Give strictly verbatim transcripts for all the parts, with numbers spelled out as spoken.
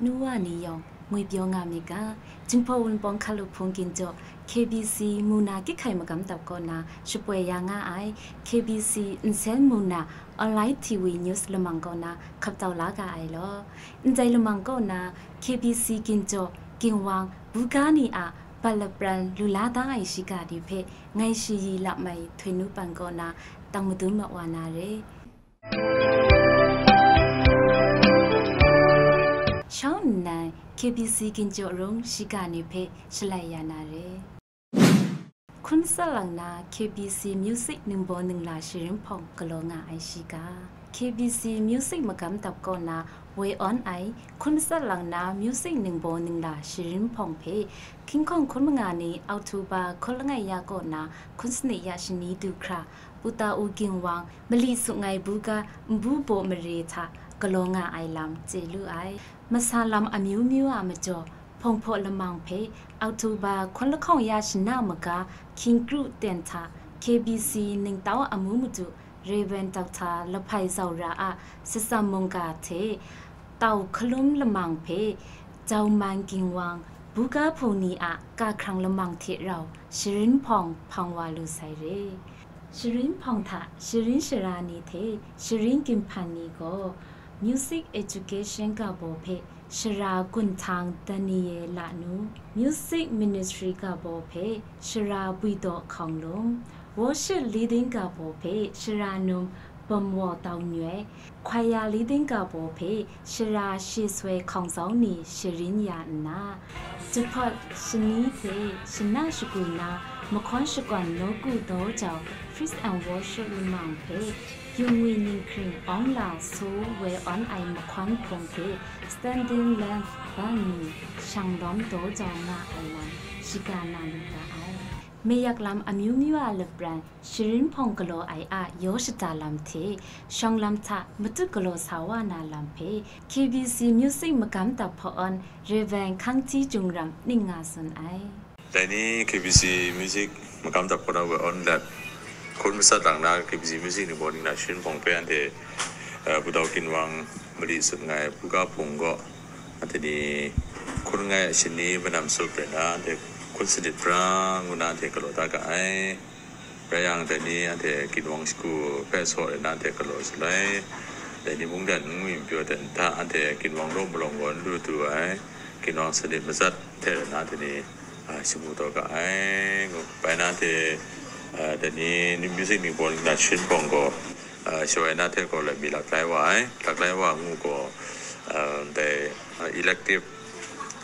Nu wa ni yawng ngwi pyaw nga myit ga, Jinghpaw Wunpawng Hkalup Hpung Ginjaw K B C mu na kyit hkai magam dap kaw na shapoi ya nga ai K B C nsen mu na online T V news lamang kaw na hkap tau la ga ai law. Ndai lamang kaw na K B C Ginjaw, Ginwang, buga ni a bat lapran lu la da ai shiga ni hpe ngai shayi lam ai Htoi Nu Pan kaw na tang madun ma wa na re. Shawng nnan K B C Ginjaw Rung shiga ni hpe shalai ya na re. Hkun matsat lang na K B C Music ningbaw ningla sharin hpawng galaw nga ai shiga. K B C Music magam dap kaw na woi awn ai hkun matsat lang na music ningbaw ningla sharin hpawng hpe hkying hkawng hkun manga ni October hkun langai ya kaw na hkun sanit ya shani du hkra, Puta U Ginwang, Mali Sut Ngai buga nbu baw mare hta galaw nga ai lam chye lu ai. Masa lam amyu myu a majaw, hpawng hpaw lamang hpe October hkun lahkawng ya shana maga hkying kru ten hta K B C ningtau amu madu Rev. Doctor Lahpai Zaura a Satsam mungga hte Tau Hkalum lamang hpe Jauman Ginwang, buga hpung ni a kahkrang lamang hte rau sharin hpawng hpang wa lu sai re. Sharin hpawng hta sharin shara ni hte sharin ginhpan ni gaw Music Education ga baw hpe Shara Gun Htang Daniela Nu, Music Ministry ga baw hpe Shara Bwi Daw Hkawng Lum, Worship Leading ga baw hpe Shara Num Bam Waw Tau Nyoi, Choir Leading ga baw hpe Shara She Soi Hkawng Zau ni sharin ya nna, jahpawt shani hte shana shagu na mahkawn shakawn nawku daw jau Praise and Worship lamang hpe Yung Ngwi Ning Hkring Awng La Su woi awn ai mahkawn hpung hte Standing Lamp ban ni shang lawm daw jau nga ai lam shiga na lu ga ai. Mayak lam amyu myu a lapran sharin hpawng galaw ai a yaw shada lam hte shawng lam hta matut galaw sa wa na lam hpe K B C Music magam dap hpaw awn Rev. Hkang Hti Jung Ram ning nga tsun ai. Dai ni K B C Music magam dap kaw na woi awn let, hkun matsat lang na K B C Music ningbaw ningla sharin hpawng hpe anhte, eh, Pu Dau Ginwang, Mali Sut Ngai buga hpung gaw, anhte ni hkun langai shani manam sup rai na, anhte hkun sanit pra ngu na anhte galaw da ga ai. Rai yang, dai ni anhte Ginwang shagu hpe saw rai na anhte galaw shaloi, dai ni mungdan n ngwi n pyaw dan hta anhte Ginwang law malawng gaw n lu du ai, Ginwang sanit matsat hte rai na dai ni, a, shamu taw ga ai, ngu bai na hte, a, dai ni music ningbaw ningla sharin hpawng gaw, a, shawai na hte gaw lai mi laklai wa ai, laklai wa ngu gaw, a, dai, a, elective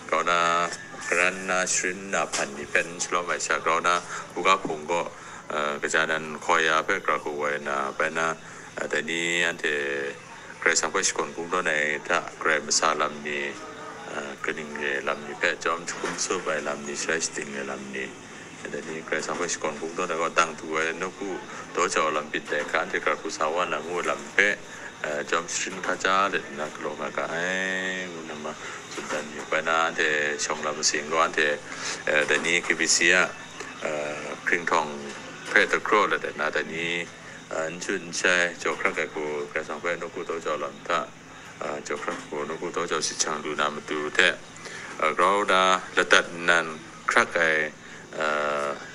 grau na, karan na, sharin na hpan ni hpe n shalawm ai sha grau na, buga hpung gaw, a, kaja nan hkaw ya hpe gara hku woi na, bai na, a, dai ni anhte Karai Kasang hpe shakawn kungdawn ai hta, Karai masa lam ni, a, kaning re lam ni hpe chyawm jahkum tsup ai lam ni, sharai shating ai lam ni, dai ni Karai Kasang hpe shakawn kungdawn ai gaw, dang du ai nawku daw jau lam byin dai hkra, anhte gara hku sa wa na ngu ai lam hpe, a, chyawm sharin hkaja let nna galaw nga ga ai, ngu na ma tsun dan yu. Bai na, anhte shawng lam masing gaw, anhte, a, dai ni K B C a, a, hkringhtawng hpe dakraw let ai na, dai ni, a, n jut n shai jaw hkrak ai hku, Karai Kasang hpe nawku daw jau lam hta, a, jaw hkrak hku nawku daw jau sit jang lu na matu hte, a, grau na ladat nnan hkrak ai, a,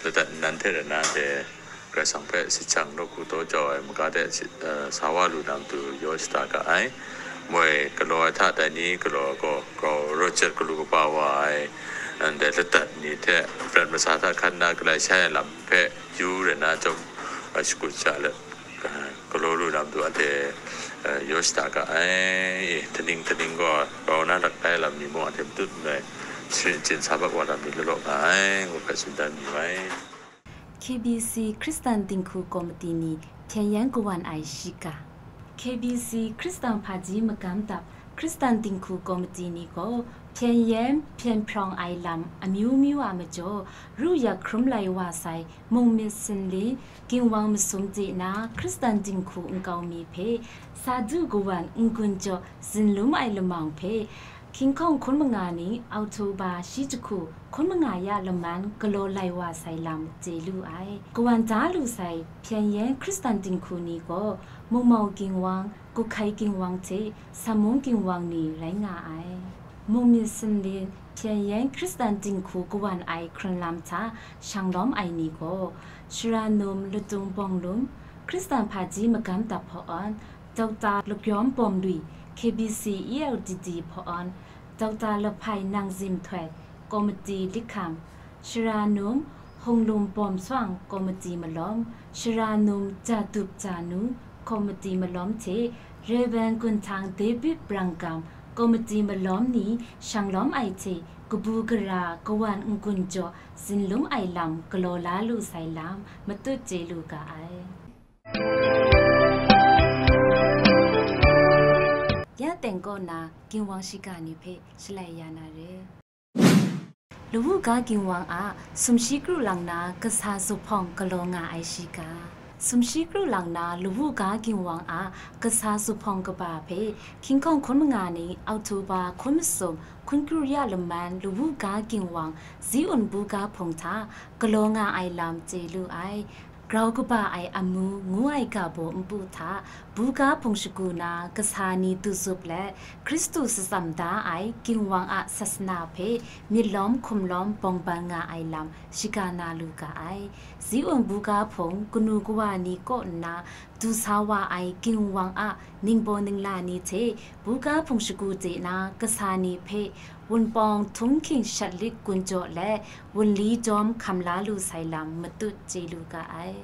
ladat nnan hte rai na, anhte Karai Kasang hpe sit jang nawku daw jau ai maga de sit, a, sa wa lu na matu yaw shada ga ai. Moi galaw ai hta dai ni galaw ai gaw, grau rawt jat galu kaba wa ai, ndai ladat ni hte prat masa hta hkan na galai shai ai lam hpe yu rai na, chyawm, a, shakut sha let, a, galaw lu na matu anhte, a, yaw shada ga ai. E, htaning htaning gaw grau na laklai lam ni mung anhte matut ngai sharin chyin sa bak wa lam ni law law nga ai, ngu hpe tsun dan mayu ai. K B C Hkristan Dinghku Komiti ni hpyen yan kawan ai shiga. K B C Hkristan hpaji magam dap Hkristan Dinghku Komiti ni gaw hpyen yan hpyen hprawng ai lam amyu myu a majaw, ru yak hkrum lai wa sai mung myit sinlin, ginwang masum de na Hkristan dinghku nkau mi hpe, sa du kawan n-gun jaw zinlum ai lamang hpe, hkying hkawng hkun manga ni Oktoba shi jahku hkun manga ya laman galaw lai wa sai lam chye lu ai. Kawan da lu sai hpyen yan Hkristan dinghku ni gaw, mungmau ginwang, guhkai ginwang hte samung ginwang ni rai nga ai. Mung myit sanlin hpyen yen Hkristan dinghku kawan ai hkrun lam hta shang lawm ai ni gaw, Shara num Latung Bawng Lum Hkristan hpaji magam dap hpawn, Doctor Lakyawm Bawm Lui K B C E L D D hpawn, Doctor Lahpai Nang Zim Htoi Komiti Likham, Shara num Hung Lum Bawm Sawng Komiti Malawm, Shara num Ja Dup Ja Nu Komiti Malawm hte Rev. Gun Htang David Brang Gam Komiti Malawm ni shang lawm ai hte kabu gara kawan n-gun jaw zinlum ai lam galaw la lu sai lam matut chye lu ga ai. Ya teng kaw na ginwang shiga ni hpe shalai ya na re. Lawu ga ginwang a sumshi kru lang na kasa zuphpawng galaw nga ai shiga. Sumshi kru lang na lawu ga ginwang a kasa zuphpawng kaba hpe hkying hkawng hkun manga ni Oktoba hkun masum hkun kru ya laman lawu ga ginwang zi un buga hpung hta galaw nga ai lam chye lu ai. Grau kaba ai amu ngu ai ga baw npu hta buga hpung shagu na kasa ni du zup let Hkristu shatsam da ai ginwang a sasana hpe myit lawm hkum lawm bawng ban nga ai lam shiga na lu ga ai. Zi un buga hpung kanu kawa ni kaw nna du sa wa ai ginwang a ningbaw ningla ni hte buga hpung shagu de na kasa ni hpe wunpawng htung hking shat lit gun jaw let wunli jawm hkam la lu sai lam matut chye lu ga ai.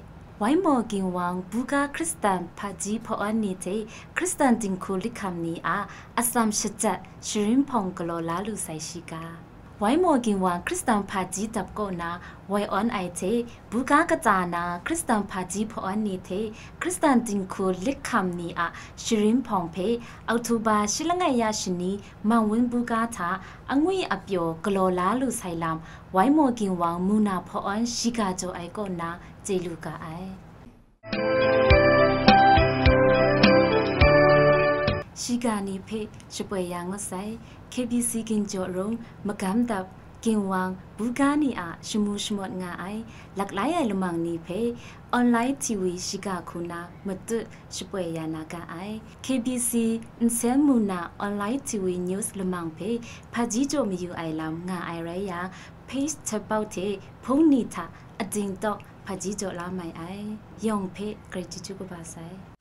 Waimaw ginwang buga Hkristan hpaji hpawn ni hte Hkristan dinghku likham ni a atsam shajat sharin hpawng galaw la lu sai shiga. Waimaw ginwang Hkristan hpaji dap kaw na woi awn ai hte, buga kata na Hkristan hpaji hpawn ni hte Hkristan dinghku likham ni a sharin hpawng hpe Oktoba shi langai ya shani Mangwun buga hta angwi apyaw galaw la lu sai lam, Waimaw ginwang muna hpawn shiga jaw ai kaw na chye lu ga ai. Shiga ni hpe shapoi ya ngut sai, K B C ginjaw rung magam dap ginwang buga ni a shamu shamawt nga ai laklai ai lamang ni hpe online T V shiga hku na matut shapoi ya na ga ai. K B C nsen mu na online T V news lamang hpe hpaji jaw mayu ai lam nga ai rai yang, page htet bau hte hpung ni hta ading tawk hpaji jaw la mai ai. Yawng hpe grai chyeju kaba sai.